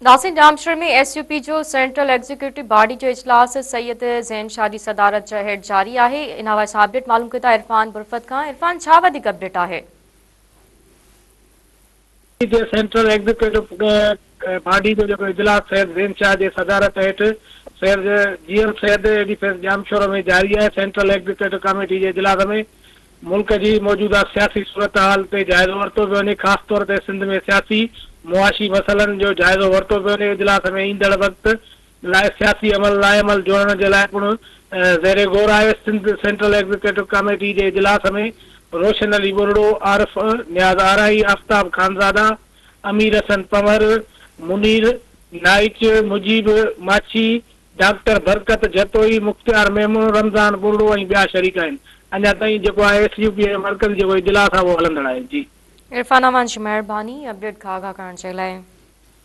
ناظرين ڄامشوري ۾ S U P جو سينٽرل ايگزيڪيوٽو باڊي جو اجلاس سيد زين شاهه جي صدارت هيٺ جاري آهي ان حوالي سان اپڊيٽ معلوم ڪيون ٿا عرفان برفت کان عرفان ڇا وڌيڪ اپڊيٽ آهي؟ جي سينٽرل ايگزيڪيوٽو باڊي جو جيڪو اجلاس سيد زين شاهه جي صدارت هيٺ سيد جي ايم سيد ايڊيفيس ڄامشورو ۾ جاري آهي سينٽرل ايگزيڪيوٽو ڪاميٽي جي اجلاس ۾ ملڪ جي موجوده سياسي صورتحال تي جائزو ورتو پيو وڃي، خاص طور تي سنڌ ۾ سياسي، معاشي مسئلن جو جائزو ورتو پيو وڃي، اجلاس ۾ ايندڙ وقت لاء سياسي عمل لائحه عمل جوڙڻ جي لاء پڻ زير غور آهي، سنڌ سينٽرل ايگزيڪيوٽو ڪاميٽي جي اجلاس ۾ روشن علي ٻرڙو، عارف نياز آرائي، آفتاب خانزاده، امير حسن پنهور، منير نائچ، مجيب ماڇي، ڊاڪٽر برڪت جتوئي، مختيار ميمڻ، رمضان ٻرڙو ۽ ٻيا شريڪ آهن. اڃا تائين جيڪو آهي ايس يو پي جو مرڪزي جيڪو اجلاس آهي اهو هلندڙ آهي. جي. عرفان اوهان جي مهرباني اپڊيٽ کان آگاهه ڪرڻ جي لاء.